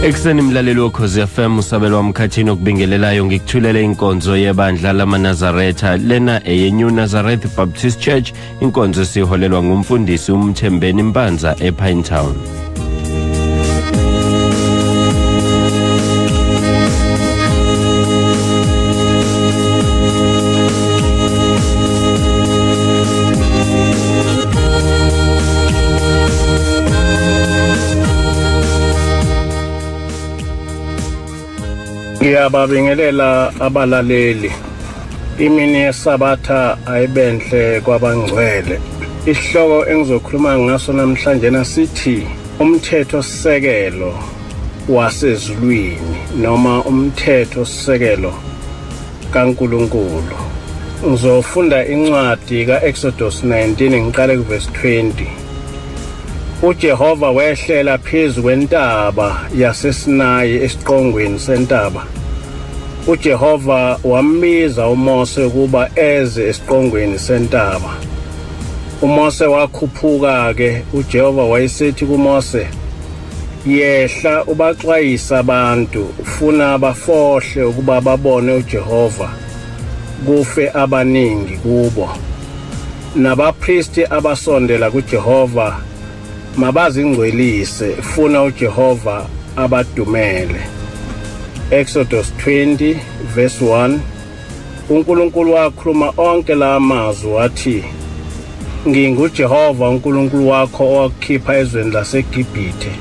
Ekuseni mlaleli woKhozi FM, usabelo wamkhathini okubingelelayo, ngikuthulele inkonzo yebandla lamaNazaretha lena eye New Nazareth Baptist Church, inkonzo esiholelwa ngumfundisi uMthembeni Mpanza ePine Town. Ngiyababingelela abalaleli. Imini yeSabatha ayibenhle kwabangcwele. Isihloko engizokhuluma ngaso namhlanje nasithi umthetho sisekelo wasezulwini noma umthetho sisekelo kaNkuluNkulu. Ngizofunda incwadi kaExodus 19 ngiqale kuverse 20. uJehova wehlela phezu kwentaba yaseSinayi esiqongweni sentaba. uJehova wambiza uMose ukuba eze esiqongweni sentaba. uMose wakhuphuka ke, uJehova wayesethi kuMose, yehla ubaxwayisa abantu, ufuna bafohle ukuba babone uJehova, kufe abaningi kubo. Nabapristi abasondela kuJehova mabazingcwelise, funa uJehova abadumele. Exodus 20 verse 1. uNkulunkulu wakhuluma onke la mazwi wathi, nginguJehova uNkulunkulu wakho owakukhipha ezweni laseGibhithe,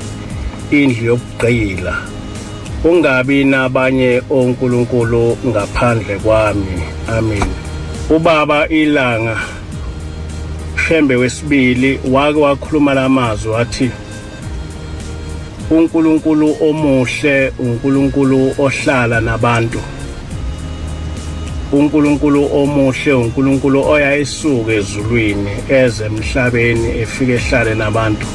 indlu yobugqila. Ungabi nabanye onkulunkulu ngaphandle kwami. Amen. Ubaba iLanga Shembe wesibili wake wakhuluma lamazwi wathi, uNkulunkulu omuhle, uNkulunkulu ohlala nabantu. uNkulunkulu omuhle, uNkulunkulu oya esuka ezulwini eze emhlabeni efike ehlale nabantu.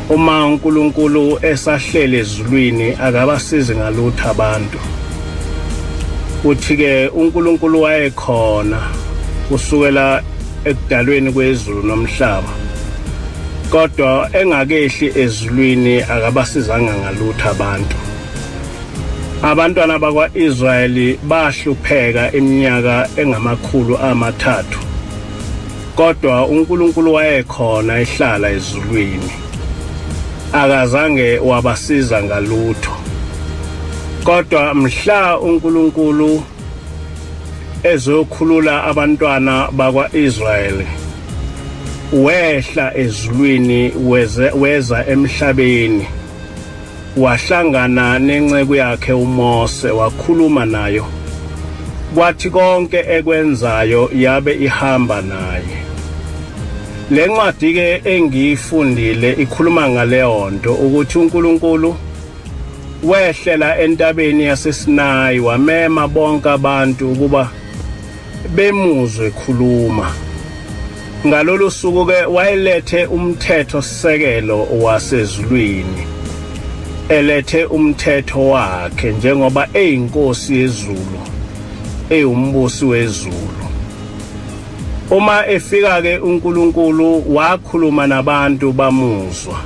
Uma uNkulunkulu esahlele ezulwini akabasizi ngalutho abantu. Uthi ke uNkulunkulu wayekhona kusukela ekudalweni kwezulu nomhlaba, kodwa engakehli ezulwini akabasizanga ngalutho abantu. Abantwana bakwa-Israyeli bahlupheka iminyaka engama-300, kodwa uNkulunkulu wayekhona ehlala ezulwini, akazange wabasiza ngalutho. Kodwa mhla uNkulunkulu ezokhulula abantwana bakwa-Israyeli, wehla ezulwini weza emhlabeni, wahlangana nenceku yakhe uMose, wakhuluma nayo, kwathi konke ekwenzayo yabe ihamba naye. Le ncwadi ke engiyifundile ikhuluma ngaleyo nto, ukuthi uNkulunkulu wehlela entabeni yaseSinayi wamema bonke abantu ukuba bemuzwe khuluma. Ngalolu suku ke wayelethe umthetho sisekelo wasezulwini, elethe umthetho wakhe njengoba eyinkosi yezulu, eyumbusi wezulu. Uma efika ke uNkulunkulu wakhuluma nabantu bamuzwa,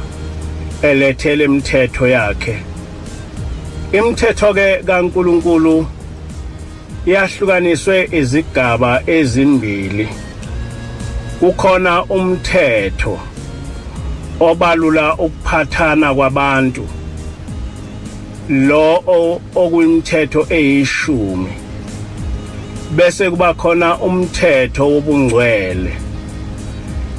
elethele imithetho yakhe. Imithetho ke kaNkulunkulu yahlukaniswe izigaba ezimbili. Kukhona umthetho obalula ukuphathana kwabantu, lo okuyimithetho eyishumi, bese kuba khona umthetho wobungcwele.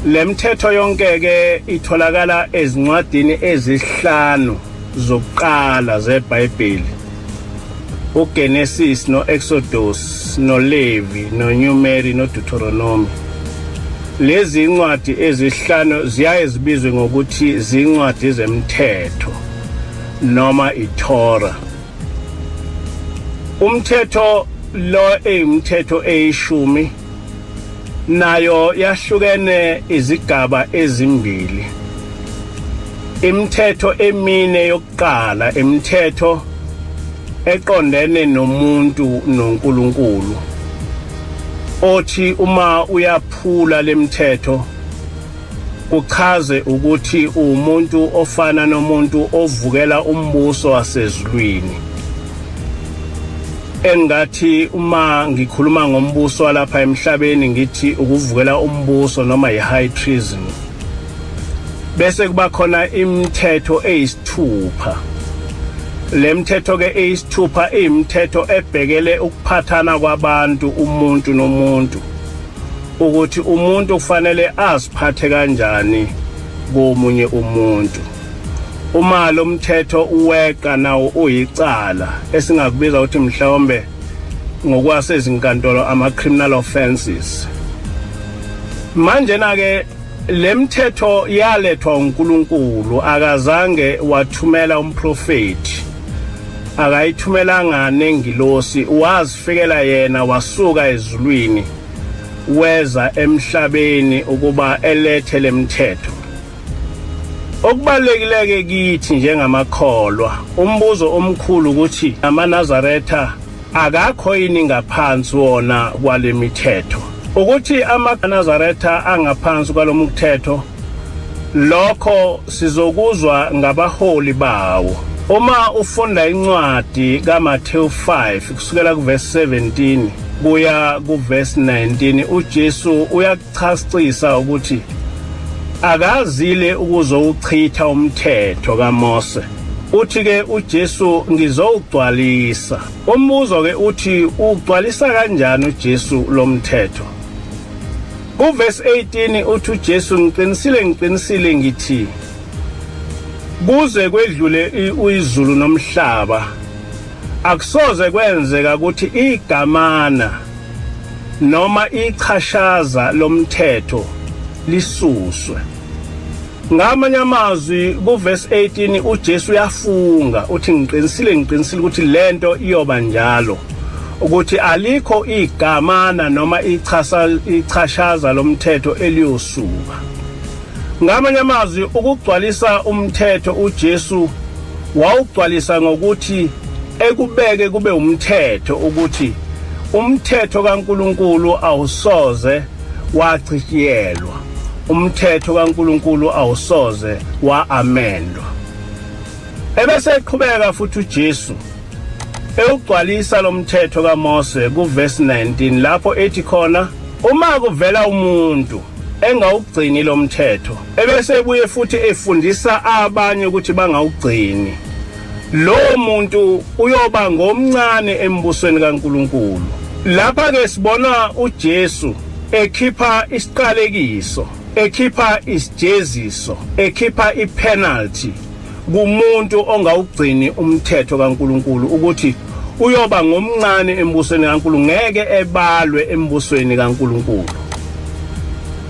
Le mithetho yonke ke itholakala ezincwadini ezihlanu zokuqala zeBhayibheli, uGenesis noExodus noLevi noNumeri noDeuteronomy. Lezi incwadi ezihlanu ziyaye zibizwe ngokuthi zincwadi zemthetho noma iTorah. Umthetho lo eyimthetho eyishumi nayo yahlukene izigaba ezimbili. Imithetho emine yokuqala imithetho eqondene nomuntu noNkulunkulu, othi uma uyaphula lemithetho Kuchaze ukuthi umuntu ofana nomuntu ovukela umbuso wasezulwini. Engathi uma ngikhuluma ngombuso walapha emhlabeni ngithi ukuvukela umbuso noma i-high treason. Bese kuba khona imithetho eyisithupha. Le mthetho ke eyisithupha imithetho ebhekele ukuphathana kwabantu, umuntu nomuntu, ukuthi umuntu kufanele aziphathe kanjani komunye umuntu. Uma lo mthetho uweqa nawo uyicala esingakubiza ukuthi mhlawumbe ngokwasezinkantolo ama-criminal offenses. Manje na ke le mthetho yalethwa uNkulunkulu, akazange wathumela umprofeti, akayithumelanga nengilosi, wazifikela yena wasuka ezulwini weza emhlabeni ukuba elethe lemthetho. Okubalekileke kithi njengamakholwa, umbuzo omkhulu ukuthi amaNazaretha akakho yini ngaphansi wona kwalemithetho. Ukuthi amaNazaretha angaphansi kwalomthetho, lokho sizokuzwa ngabaholi bawo. Uma ufunda incwadi kaMathewu 5 kusukela kuverse 17 kuya kuverse 19, uJesu uyakuchasisa ukuthi akazile ukuzowuchitha umthetho kaMose. Uthi ke uJesu ngizowugcwalisa. Umbuzo ke uthi ugcwalisa kanjani uJesu lo mthetho? Kuverse 18 uthi uJesu ngiqinisile ngiqinisile ngithi kuze kwedlule izulu nomhlaba akusoze kwenzeka ukuthi igamana noma ichashaza lomthetho lisuswe. Ngamanye amazwi kuverse 18 uJesu uyafunga uthi ngiqinisile ngiqinisile ukuthi lento iyoba njalo, ukuthi alikho igamana noma ichashaza lomthetho eliyosuka. Ngamanye amazwi ukugcwalisa umthetho uJesu wawugcwalisa ngokuthi ekubeke kube umthetho, ukuthi umthetho kaNkuluNkulu awusoze wachitshiyelwa, umthetho kaNkuluNkulu awusoze waamendwa. Ebese eqhubeka futhi uJesu ewugcwalisa lo mthetho kaMose kuverse 19 lapho ethi khona uma kuvela umuntu engawugcini lo mthetho ebese ebuye futhi efundisa abanye ukuthi bangawugcini, lo muntu uyoba ngomncane embusweni kaNkuluNkulu. Lapha ke sibona uJesu ekhipha isiqalekiso, ekhipha isijeziso, ekhipha ipenalty kumuntu ongawugcini umthetho kaNkuluNkulu, ukuthi uyoba ngomncane embusweni kaNkulunkulu, ngeke ebalwe embusweni kaNkuluNkulu.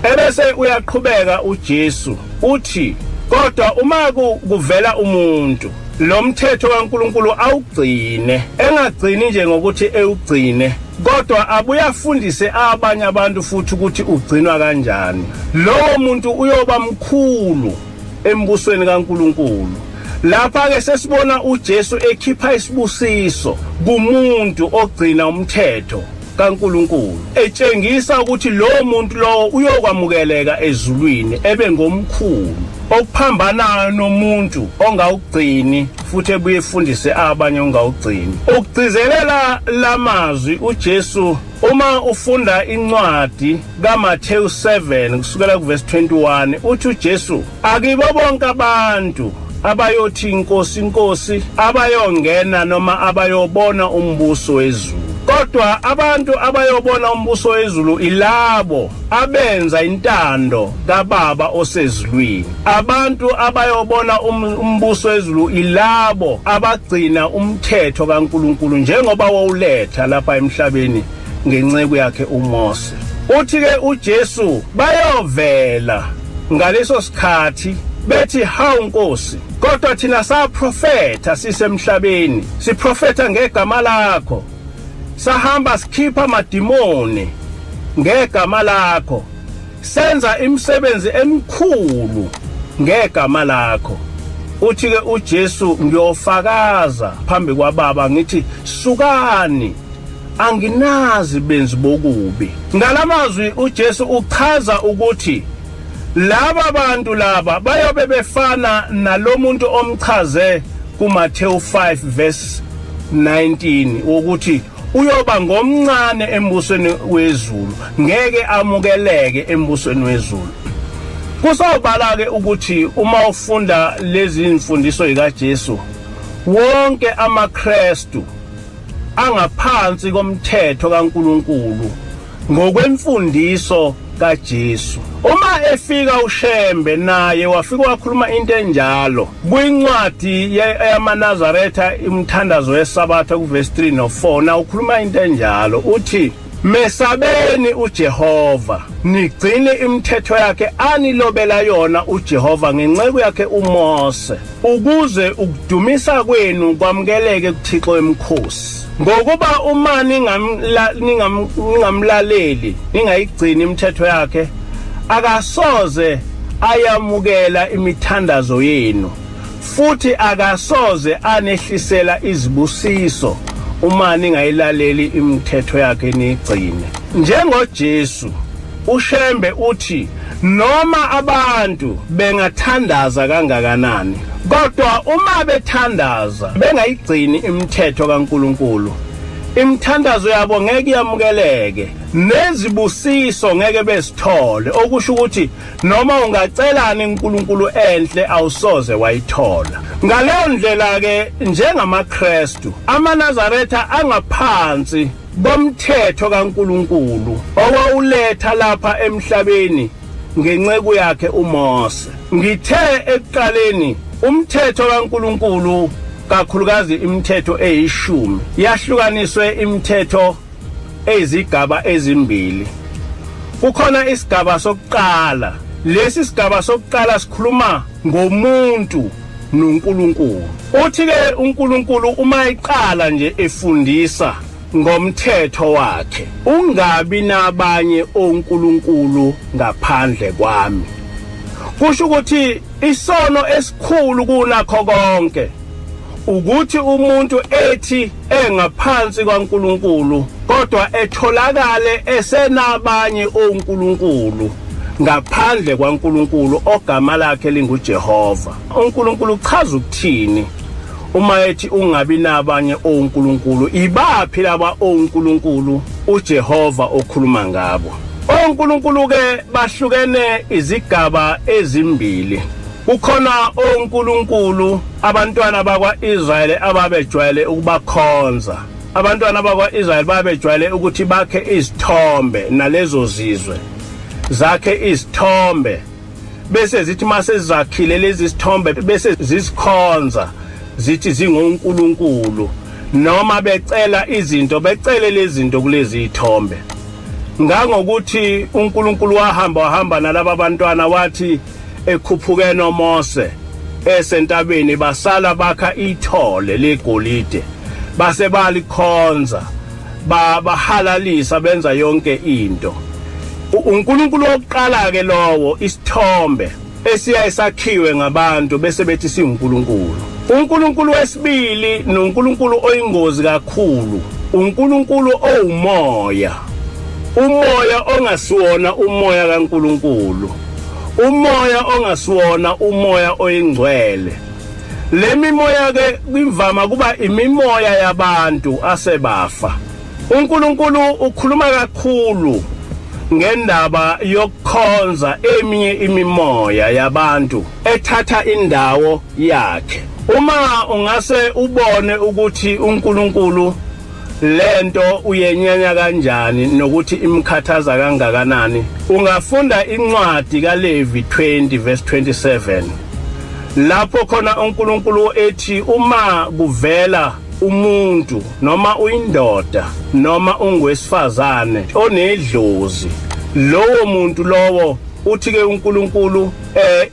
Ebese uyaqhubeka uJesu uthi kodwa uma kuvela umuntu lo mthetho kaNkuluNkulu awugcine, engagcini nje ngokuthi ewugcine, kodwa abuye afundise abanye abantu futhi ukuthi ugcinwa kanjani, lowo muntu uyoba mkhulu embusweni kaNkuluNkulu. Lapha ke sesibona uJesu ekhipha isibusiso kumuntu ogcina umthetho kaNkuluNkulu, etshengisa ukuthi lo muntu lowo uyokwamukeleka ezulwini ebe ngomkhulu, okuphambanayo nomuntu ongawugcini futhi ebuye efundise abanye ongawugcini. Ukugcizelela lamazwi uJesu uma ufunda incwadi kaMathewu 7 kusukela kuverse 21 uthi uJesu akibo bonke abantu abayothi inkosi inkosi abayongena noma abayobona umbuso wezulu, kodwa abantu abayobona umbuso wezulu ilabo abenza intando kaBaba osezulwini. Abantu abayobona umbuso wezulu ilabo abagcina umthetho kaNkuluNkulu njengoba wawuletha lapha emhlabeni ngenceku yakhe uMose. Uthi ke uJesu bayovela ngaleso sikhathi bethi hawu Nkosi, kodwa thina saprofetha sisemhlabeni, siprofetha ngegama lakho, sahamba sikhipha amadimoni ngegama lakho, senza imisebenzi emikhulu ngegama lakho. Uthi ke uJesu ngiyofakaza phambi kwaBaba ngithi sukani, anginazi benzi bokubi. Ngalamazwi uJesu uchaza ukuthi Laba bantu laba bayobe befana nalomuntu omchaze kuMathewu 5 verse 19 ukuthi uyoba ngomncane embusweni wezulu, ngeke amukeleke embusweni wezulu. Kusobala ke ukuthi uma ufunda lezi imfundiso zikaJesu, wonke amaKristu angaphansi komthetho kaNkuluNkulu ngokwemfundiso kaJesu. Uma efika uShembe naye wafika wakhuluma into enjalo kwincwadi yamaNazaretha, umthandazo weSabatha kuverse 3 no 4, na ukhuluma into enjalo, uthi mesabeni uJehova, nigcine imithetho yakhe anilobela yona uJehova ngenceku yakhe uMose, ukuze ukudumisa kwenu kwamukeleke kuThixo wemkhosi. Ngokuba uma ningamlaleli, ningayigcini imithetho yakhe, akasoze ayamukela imithandazo yenu, futhi akasoze anehlisela izibusiso uma ningayilaleli imithetho yakhe niyigcine. NjengoJesu, uShembe uthi noma abantu bengathandaza kangakanani, kodwa uma bethandaza bengayigcini imithetho kaNkuluNkulu, imithandazo yabo ngeke yamukeleke, nezibusiso ngeke besithole. Okusho ukuthi noma ungacelani uNkulunkulu enhle awusoze wayithola. Ngaleyo ndlela ke njengamaKristu, amaNazaretha angaphansi komthetho kaNkuluNkulu owawuletha lapha emhlabeni ngenceku yakhe uMose. Ngithe ekuqaleni umthetho kaNkuluNkulu, kakhulukazi imithetho eyishumi, yahlukaniswe imithetho eyizigaba ezimbili. Kukhona isigaba sokuqala. Lesi sigaba sokuqala sikhuluma ngomuntu noNkulunkulu. Uthi ke uNkulunkulu uma eqala nje efundisa ngomthetho wakhe, ungabi nabanye onkulunkulu ngaphandle kwami. Kusho ukuthi isono esikhulu kunakho konke ukuthi umuntu ethi engaphansi kwaNkulunkulu kodwa etholakale esenabanye onkulunkulu ngaphandle kwaNkulunkulu ogama lakhe linguJehova. uNkulunkulu uchaza ukuthini uma ethi ungabi nabanye onkulunkulu? Ibaphi laba onkulunkulu uJehova okhuluma ngabo? Onkulunkulu ke bahlukene izigaba ezimbili. Kukhona onkulunkulu abantwana bakwaIsrayeli ababejwayele ukubakhonza. Abantwana bakwaIsrayeli babejwayele ukuthi bakhe izithombe, nalezo zizwe zakhe izithombe, bese zithi mase zakhile lezi zithombe bese zizikhonza, zithi zingonkulunkulu, noma becela izinto, becele lezi zinto kulezi zithombe. Ngangokuthi uNkulunkulu wahamba nalaba bantwana, wathi ekhuphuke noMose esentabeni, basala bakha ithole legolide, base balikhonza, bahalalisa, benza yonke into. uNkulunkulu wokuqala ke lowo, isithombe esiya esakhiwe ngabantu bese bethi singuNkulunkulu. uNkulunkulu wesibili noNkulunkulu oyingozi kakhulu, uNkulunkulu owumoya, umoya ongasiwona umoya kaNkulunkulu, umoya ongasiwona umoya oyingcwele. Le mimoya ke imvama kuba imimoya yabantu asebafa. uNkulunkulu ukhuluma kakhulu ngendaba yokukhonza eminye imimoya yabantu ethatha indawo yakhe. Uma ungase ubone ukuthi uNkulunkulu lento uyenyanya kanjani nokuthi imkhathaza kangakanani, ungafunda incwadi kaLevi 20 verse 27, lapho khona uNkulunkulu ethi uma kuvela umuntu, noma uyindoda noma ungwesifazane onedlozi, lowo muntu lowo uthi ke uNkulunkulu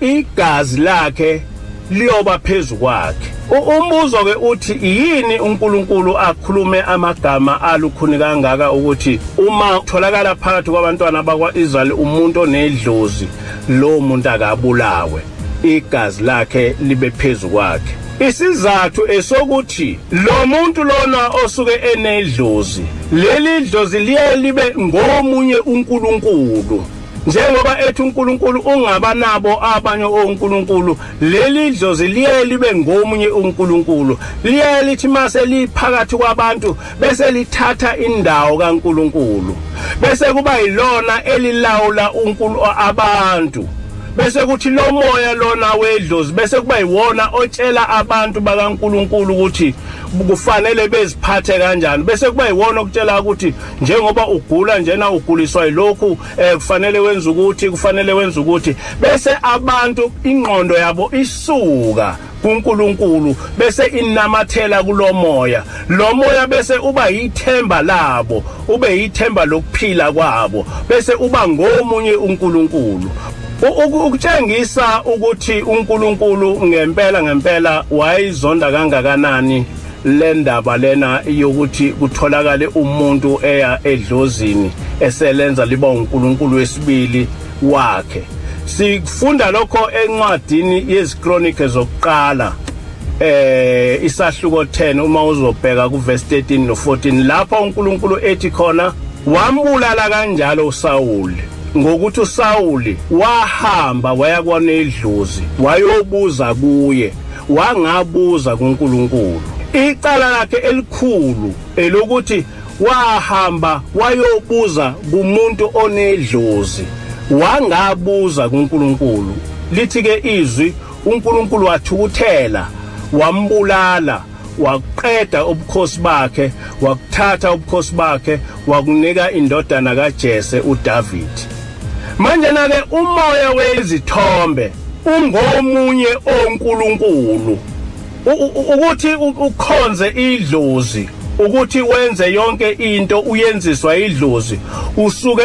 igazi lakhe liyoba phezu kwakhe. Umbuzo ke uthi yini uNkulunkulu akhulume amagama alukhuni kangaka ukuthi uma utholakala phakathi kwabantwana bakwaIsrayeli umuntu onedlozi, lo muntu akabulawe, igazi lakhe libe phezu kwakhe? Isizathu esokuthi lo muntu lona osuke enedlozi, leli dlozi liye libe ngomunye uNkulunkulu. Njengoba ethi uNkulunkulu ungaba nabo abanye oNkulunkulu, leli dlozi liye libe ngomunye uNkulunkulu, liye lithi mase liphakathi kwabantu bese lithatha indawo kaNkulunkulu, bese kuba yilona elilawula uNkulunkulu abantu, bese kuthi lo moya lona wedlozi bese kuba yiwona otshela abantu bakaNkulunkulu ukuthi kufanele beziphathe kanjani, bese kuba yiwona okutshela ukuthi njengoba ugula njena uguliswa yilokhu, kufanele wenze ukuthi, kufanele wenze ukuthi, bese abantu ingqondo yabo isuka kuNkulunkulu bese inamathela kulomoya. Lo moya bese uba yithemba labo, ube yithemba lokuphila kwabo, bese uba ngomunye uNkulunkulu. Ukutshengisa ukuthi uNkulunkulu ngempela ngempela wayizonda kangakanani le ndaba lena yokuthi kutholakale umuntu eya edlozini eselenza liba uNkulunkulu wesibili wakhe. Sifunda lokho encwadini yeziKronike zokuqala, isahluko 10, uma uzobheka kuverse 13 no 14, lapho uNkulunkulu ethi khona wambulala kanjalo uSawuli, ngokuthi uSawuli wahamba waya kwanedlozi wayobuza kuye, wangabuza kuNkulunkulu. Icala lakhe elikhulu elokuthi wahamba wayobuza kumuntu onedlozi, wangabuza kuNkulunkulu. Lithi ke izwi uNkulunkulu wathukuthela wambulala, waqeda ubukhosi bakhe, wakuthatha ubukhosi bakhe wakunika indodana kaJese uDavid. Manje na ke umoya wezithombe ungomunye oNkulunkulu. Ukuthi ukhonze idlozi, ukuthi wenze yonke into uyenziswa idlozi, usuke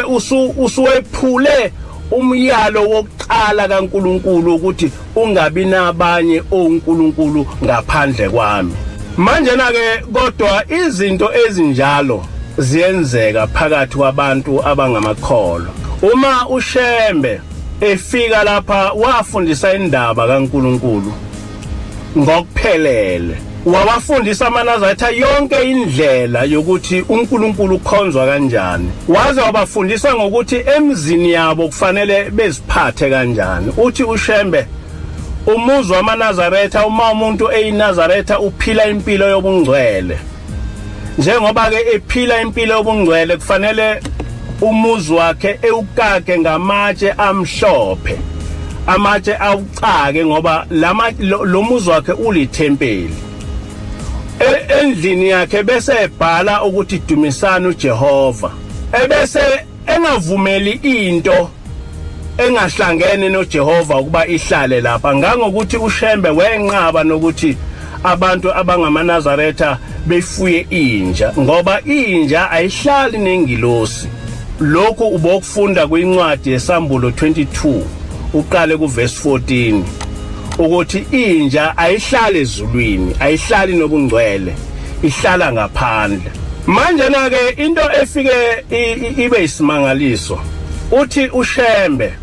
usuwephule umyalo wokuqala kaNkulunkulu ukuthi ungabi nabanye oNkulunkulu ngaphandle kwami. Manje na ke kodwa izinto ezinjalo ziyenzeka phakathi kwabantu abangamakholwa. Uma uShembe efika lapha wafundisa indaba kaNkulunkulu ngokuphelele, wawafundisa amaNazaretha yonke indlela yokuthi uNkulunkulu ukhonzwa kanjani, waze wabafundisa ngokuthi emzini yabo kufanele beziphathe kanjani. Uthi uShembe umuzi wamaNazaretha, uma umuntu eyiNazaretha uphila impilo yobungcwele. Njengoba ke ephila impilo yobungcwele, kufanele umuzi wakhe ewukake ngamatshe amhlophe, amatshe awucake, ngoba lo muzi wakhe ulithempeli. Endlini yakhe bese ebhala ukuthi dumisani uJehova, ebese engavumeli into engahlangene noJehova ukuba ihlale lapha. Ngangokuthi uShembe wenqaba nokuthi abantu abangamaNazaretha befuye inja, ngoba inja ayihlali nengilosi. Lokhu ubokufunda kwincwadi yeSambulo 22 uqale kuverse 14, ukuthi inja ayihlali ezulwini, ayihlali nobungcwele, ihlala ngaphandle. Manje na ke into efike ibe isimangaliso, uthi uShembe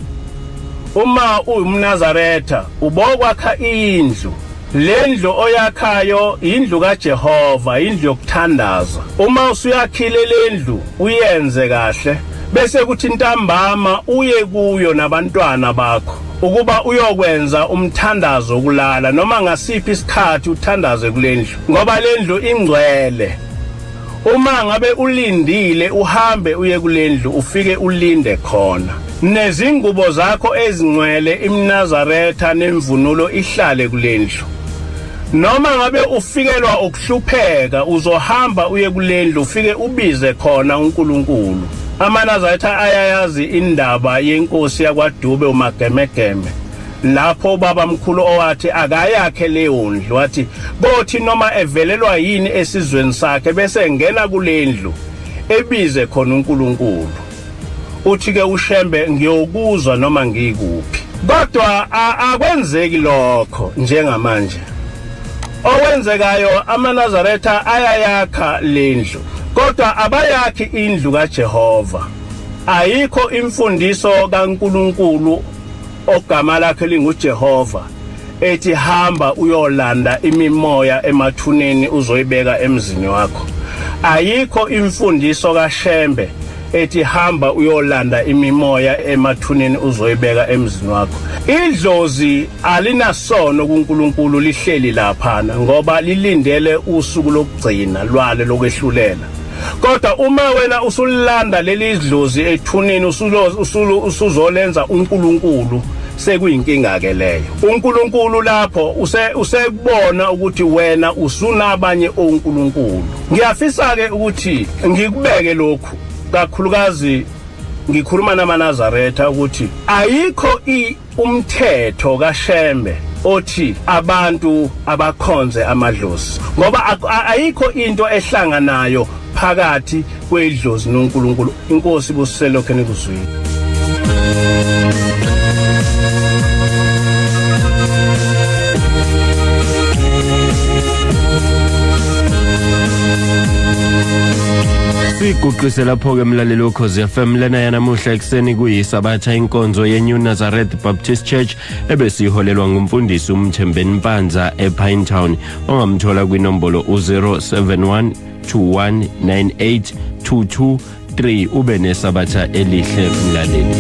uma uwumNazaretha ubokwakha indlu, lendlu oyakhayo indlu kaJehova, indlu yokuthandaza. Uma usuyakhile lendlu uyenze kahle, bese kuthi ntambama uye kuyo nabantwana bakho ukuba uyokwenza umthandazo wokulala, noma ngasiphi isikhathi uthandaze kulendlu, ngoba lendlu ingcwele. Uma ngabe ulindile uhambe uye kulendlu ufike ulinde khona, nezingubo zakho ezingcwele imNazaretha nemvunulo ihlale kulendlu. Noma ngabe ufikelwa ukuhlupheka uzohamba uye kulendlu ufike ubize khona uNkulunkulu. AmaNazaretha ayayazi indaba yenkosi yakwaDube uMagemegeme, lapho ubaba mkhulu owathi akayakhe leyo ndlu, wathi bothi noma evelelwa yini esizweni sakhe bese engena kulendlu ebize khona uNkulunkulu. Uthi ke uShembe ngiyokuzwa noma ngikuphi. Kodwa akwenzeki lokho njengamanje. Okwenzekayo amaNazaretha ayayakha lendlu, kodwa abayakhi indlu kaJehova. Ayikho imfundiso kaNkulunkulu ogama lakhe linguJehova ethi hamba uyolanda imimoya emathuneni uzoyibeka emzini wakho. Ayikho imfundiso kaShembe ethi hamba uyolanda imimoya emathuneni uzoyibeka emzini wakho. Idlozi alinasono kuNkulunkulu, lihleli laphana ngoba lilindele usuku lokugcina lwale lokwehlulela. Kodwa uma wena usulanda leli dlozi ethuneni usuzolenza uNkulunkulu, sekuyinkinga ke leyo. uNkulunkulu lapho usekubona ukuthi wena usunabanye oNkulunkulu. Ngiyafisa ke ukuthi ngikubeke lokhu, kakhulukazi ngikhuluma namaNazaretha, ukuthi ayikho umthetho kaShembe othi abantu abakhonze amadlozi, ngoba ayikho into ehlanganayo phakathi kwedlozi noNkulunkulu. Inkosi buselokho enikuzwile. Siguqise lapho-ke mlaleli woKhozi FM, lena yanamuhla ekuseni kuyisabatha inkonzo ye-New Nazareth Baptist Church ebesiholelwa ngumfundisi uMthembeni Mpanza ePinetown. Ongamthola kwinombolo u-071 2198 223. Ube nesabatha elihle mlaleli.